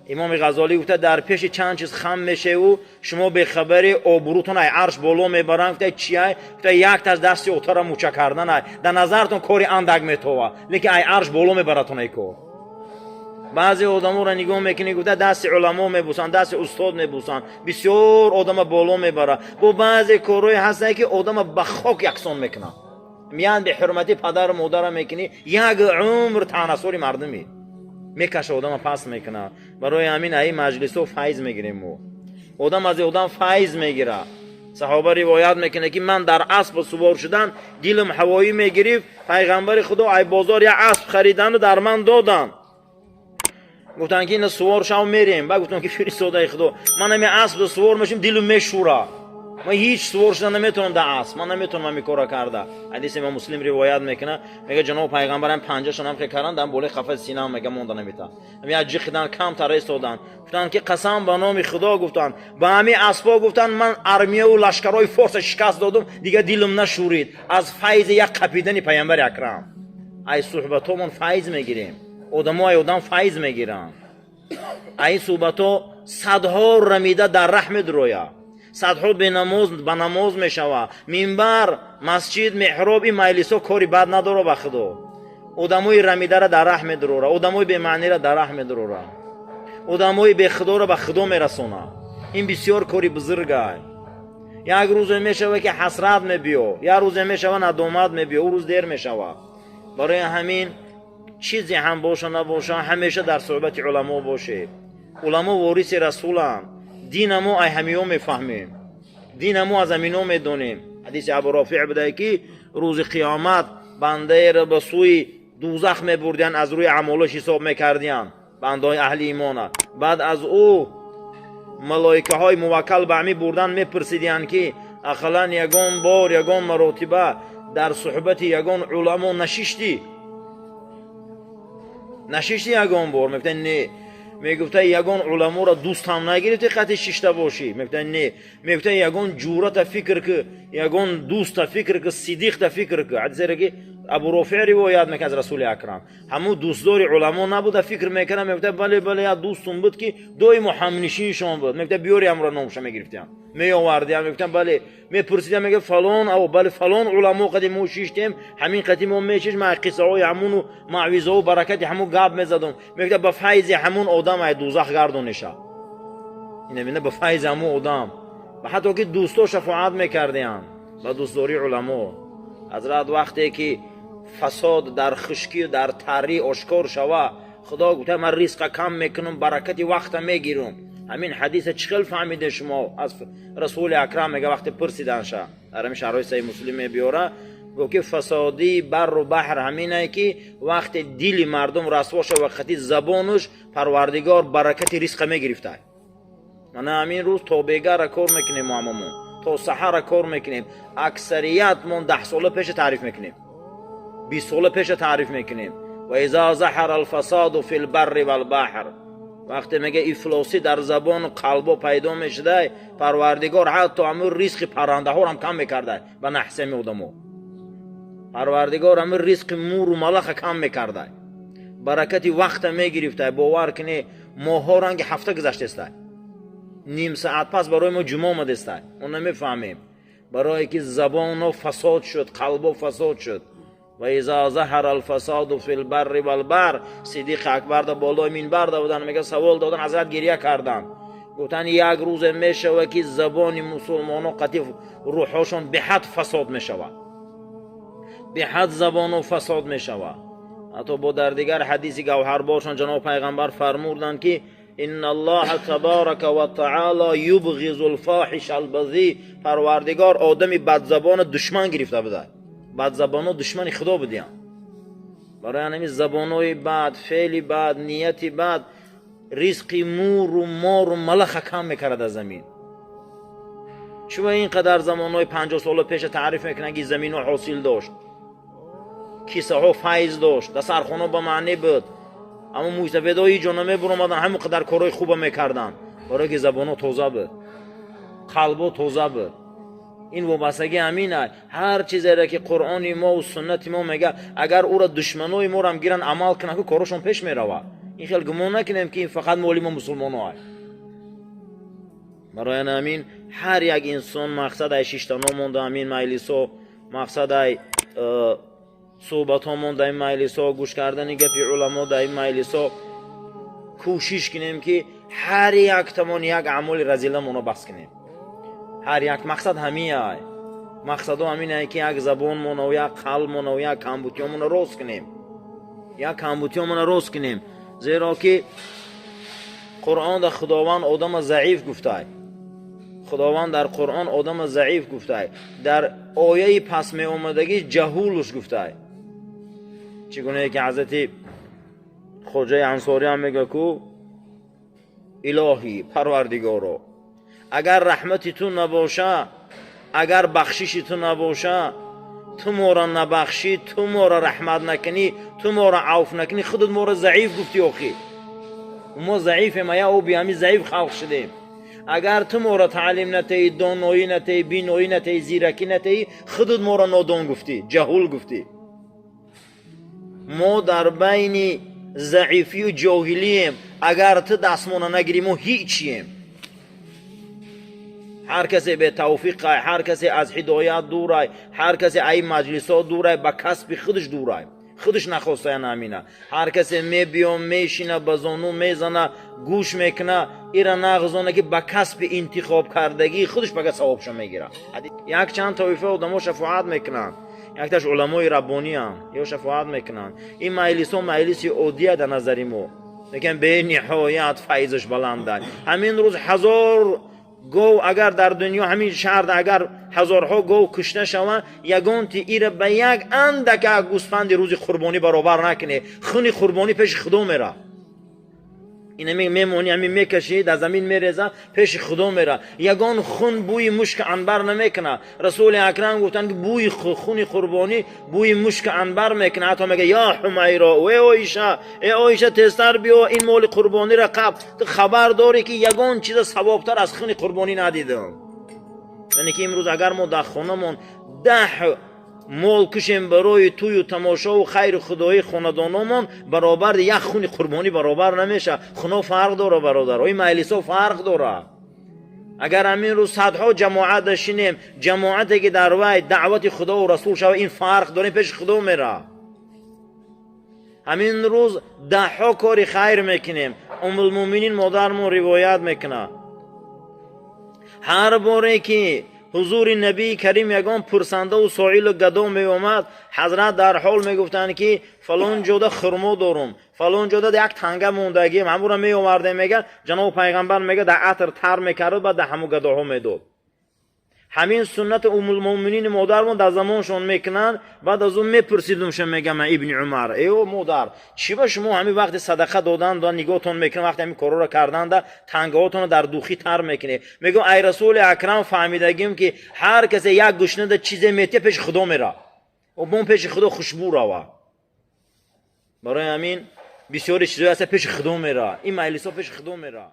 Имоми Ғазолӣ гуфта, дар пеши чанд чиз хам мешеву шумо бехабари, обрӯтон ай арш боло мебаранд. Гуфта, чиай? Гуфта, якташ дасти отара муча кардан ай. Дар назартон кори андак метова, лекин ай арш боло мебаратон ай кор. Баъзе одаморо нигоҳ мекунӣ, гуфта, дасти уламо мебусанд, дасти устод мебусанд, бисёр одама боло мебарад. Бо баъзе корҳое ҳастанд, ки одама ба хок яксон мекунанд. Миян беҳурматӣ падару модара мекунӣ, як умр таънасори мардумӣ мекаша, одама паст мекунад. Барои ҳамин аи маҷлисҳо файз мегирем мо. Одам аз одам файз мегирад. Саҳоба ривоят мекунад, ки ман дар асп сувор шудан дилам ҳавоӣ мегирифт. Пайғамбари Худо ай бозор як асп харидану дар ман доданд, гуфтанд, ки ина сувор шав, мерем. Баъд гуфтам, ки фиристодаи Худо, ман ҳами асп сувор мешим, дилам мешӯра, ман ҳеҷ сувор шуда наметавонам дар асп, ман наметавонам ҳами кора карда. Ҳадиси имом Муслим ривоят мекунад. Мега, ҷаноби пайғамбарам панҷашон ҳам хе кардан, дар болои қафаси синаам, мега, монда намета. Як ҷиқидан, камтара истоданд. Гуфтанд, ки қасам ба номи Худо, гуфтанд, ба ҳами аспо, гуфтанд, ман армияву лашкарҳои форса шикаст додум, дигар дилам нашӯрид аз файзи як қапидани пайғамбари акрам. Ай суҳбатҳомон файз мегирем. Одамо ай одам файз мегиранд. Ай суҳбатҳо садҳо рамида дар раҳ медурояд, садҳо бенамоз ба намоз мешавад. Минбар, масҷид, меҳроб, ин маҷлисҳо кори бад надора. Ба Худо, одамои рамидара дар раҳ медурора, одамои бемаънира дар раҳ медурора, одамои бехудоро ба Худо мерасонад. Ин бисёр кори бузургай. Як рӯзе мешава, ки ҳасрат мебиё, як рӯзе мешава, надомат мебиё, ӯ рӯз дер мешава. Барои ҳамин чизе ҳам боша набоша, ҳамеша дар суҳбати уламо бошед. Уламо вориси расуланд. Дина мо ай ҳамиё мефаҳмем, дина мо аз ҳамино медонем. Ҳадиси Абу Рофиъ будае, ки рӯзи қиёмат бандаеро ба сӯи дузах мебурдиянд, аз рӯи амолаш ҳисоб мекардиянд бандаҳои аҳли имона. Баъд аз ӯ малоикаҳои муваккал ба ҳами бурдан мепурсидиянд, ки ақаллан ягон бор, ягон маротиба дар суҳбати ягон уламо нашиштӣ? Нашишти ягон бор? Мегуфта, не. Мегуфта, ягон уламоро дӯстам нагирифти, қати шишта бошӣ? Мегуфта, не. Мегуфта, ягон ҷурата фикр ки, ягон дӯста фикр ки, сидиқта фикр ки. Ҳадисе ки Абу Рофиъ ривоят мекунад аз расули акрам. Ҳамун дӯстдори уламо набуда, фикр мекардам. Мегуфта, бале, бале, як дӯстум буд, ки доимо ҳамнишиншон буд. Мегуфта, биёри ҳамро. Номша мегирифтиям, меовардиям, мегуфтам, бале. Мепурсидам, мега, фалон, ав, бале, фалон уламо қади мо шиштем, ҳамин қади мо мешишт, ман қиссаҳои ҳамуну мавъизаҳу баракати ҳамун гап мезадум. Мегуфта, ба файзи ҳамун одам ай дузах гардониша. Ина бина, ба файзи ҳамун одам. Ва ҳатто ки дӯсто шафоат мекардиям ба дӯстдории уламо. Ҳазрат, вақте ки фасод дар хушкию дар тарӣ ошкор шава, Худо гуфта, ман ризқа кам мекунам, баракати вақта мегирам. Ҳамин ҳадиса чӣ хел фаҳмиде шумо аз расули акрам? Мега, вақте пурсиданша, дар ҳамин шаҳрҳои Саҳи Муслим мебиёра, гуфт, ки фасодии барру баҳр ҳаминае, ки вақте дили мардум расво шава қати забонуш, Парвардигор баракати ризқа мегирифта. Мана ҳамин рӯз то бегара кор мекунем, мо ҳамамон то саҳара кор мекунем. Аксариятмон 10 сола пеша таъриф мекунем, 20 сола пеша таъриф мекунем. Ва иза заҳара алфасоду фи лбарри валбаҳр, вақте, мега, ифлосӣ дар забону қалбо пайдо мешудай, Парвардигор ҳатто ҳамун ризқи паррандаҳорам кам мекардай. Ба наҳсами одамо Парвардигор ҳамун ризқи муру малаха кам мекардай, баракати вақта мегирифтай. Бовар кунӣ, моҳҳо ранги ҳафта гузаштестай, ним саат пас барои мо ҷума омадестай. Мо намефаҳмем, барое ки забоно фасод шуд, қалбо фасод шуд. Ва иза заҳара алфасоду фи лбарри валбаҳр. Сидиқи Акбарда болои минбар буданд, мега, савол додан, ҳазрат гирья карданд, гуфтанд, як рӯзе мешавад, ки забони мусулмоно қати рӯҳҳошон беҳад фасод мешавад, беҳад забоно фасод мешавад. Ҳатто бо дар дигар ҳадиси гавҳарборшон ҷаноб пайғамбар фармуданд, ки инна Аллоҳа табарака ва таъало юбғизу лфоҳиша албазӣ. Парвардигор одами бадзабона душман гирифта буда. Бадзабоно душмани Худо будиянд. Барои ҳамин забонҳои бад, феъли бад, нияти бад ризқи муру мору малаха кам мекард аз замин. Чува ин қадар замонҳои 50 сола пеша таъриф мекунанд, ки заминҳо ҳосил дошт, кисаҳо файз дошт, дастархоно ба маънӣ буд, аммо мӯйсафедҳо ҳеҷ ҷо намебуромаданд, ҳамин қадар корҳои хуба мекарданд? Барое ки забонҳо тоза буд, қалбҳо тоза буд. Ин вобастагӣ ҳамин ай. Ҳар чизере ки Қуръони мо суннати мо мега, агар ӯро душманои морам гиранд, амал кунанд, ку корошон пеш меравад. Ин хел гумон накунем, ки ин фақат моли мо мусулмоно. Барои ҳамин ҳар як инсон мақсад ай шиштано монда ҳамин маҷлисо, мақсад ай суҳбатҳо монда ин маҷлисо, гӯш кардани гапи уламо дар ин маҷлисо, кӯшиш кунем, ки ҳар яктамон як аъмоли разиламонро бас кунем. Ҳар як мақсад ҳамин ай. Мақсадо ҳамин ай, ки як забонмонав, як қалбмонав, як камбутиёмонро рост кунем, як камбутиёмонро рост кунем. Зеро ки Қуръон Худованд одама заиф гуфтай. Худованд дар Қуръон одама заиф гуфтай, дар ояи пас меомадагӣ ҷаҳулуш гуфтай. Чӣ гунае ки ҳазрати Хоҷаи Ансорӣ ҳам мега ку: «Илоҳӣ Парвардигоро, агар раҳмати ту набоша, агар бахшиши ту набоша, ту моро набахшӣ, ту моро раҳмат накунӣ, ту моро авф накунӣ, худат моро заиф гуфтӣ. Охӣ, мо заифем, ая оби ҳами заиф халқ шудем. Агар ту моро таълим натаӣ, доноӣ натаӣ, биноӣ натаӣ, зиракӣ натаӣ, худат моро нодон гуфтӣ, ҷаҳул гуфтӣ. Мо дар байни заифию ҷоҳилием. Агар ту дастмона нагирӣ, мо ҳичием. Ҳар касе бетавфиқай, ҳар касе аз ҳидоят дурай, ҳар касе ай маҷлисҳо дурай, ба касби худаш дурай, худаш нахостаян ҳамина. Ҳар касе мебиё, мешина, ба зону мезана, гӯш мекуна, ира нағзона, ки ба касби интихоб кардагии худаш пага савобшо мегирад. Якчанд тоифа одамо шафоат мекунанд. Якташ уламои раббониам, ё шафоат мекунанд. Ин маҷлисҳо маҷлиси оддия дар назари мо, лекин бениҳоят файзаш баланда. Ҳамин рӯз 1000 гов, агар дар дунё, ҳамин шаҳрда, агар ҳазорҳо гов кушта шаванд, ягонти ира ба як андака гӯсфанди рӯзи қурбонӣ баробар накунӣ. Хуни қурбонӣ пеши Худо мера. Ина мемонӣ, ҳамин мекашӣ, дар замин мереза, пеши Худо мера. Ягон хун бӯи мушки анбар намекунад. Расули Акрам гуфтанд, ки бӯи хуни қурбонӣ бӯи мушки анбар мекунад. Ҳатто мега: «Ё Ҳумайро, э Оиша, э Оиша, тезтар биё, ин моли қурбониро қаб. Ту хабар дорӣ, ки ягон чиза савобтар аз хуни қурбонӣ надидам?» Яъне ки имрӯз агар мо дар хонамон 10 мол кушем барои тӯю тамошову хайру худоии хонадономон, баробар як хуни қурбонӣ баробар намешавад. Хуно фарқ дора, бародаро, ин маҷлисҳо фарқ дора. Агар ҳамин рӯз садҳо ҷамоат дашинем, ҷамоате ки дар вай даъвати Худову Расул шава, ин фарқ дорем, пеши Худо мера. Ҳамин рӯз даҳҳо кори хайр мекунем. Умулмӯминин модармон ривоят мекунад: ҳар боре ки ҳузури Набии Карим ягон пурсандаву соилу гадо меомад, ҳазрат дар ҳол мегуфтанд, ки фалон ҷода хурмо дорум, фалон ҷода як танга мондагием. Ҳамуро меовардем, мега, ҷаноби пайғамбар, мега, дар атр тар мекард, баъд дар ҳаму гадоҳо медод. Ҳамин суннати Умулмӯминини модармон дар замоншон мекунанд. Баъд аз он мепурсидумша, мегам, Ибни Умар: «Э модар, чӣ ба шумо ҳамин вақти садақа додан нигоҳтон мекунад, вақти ҳамин корҳоро карданда тангаҳотонро дар духӣ тар мекунед?» Мегӯм: «Ай Расули Акрам, фаҳмидагим, ки ҳар касе як гӯшнада чизе метия, пеши Худо мера, бон пеши Худо хушбӯ рава». Барои ҳамин бисёри чизҳое ҳаста, пеши Худо мера. Ин маҷлисҳо пеши Худо мера.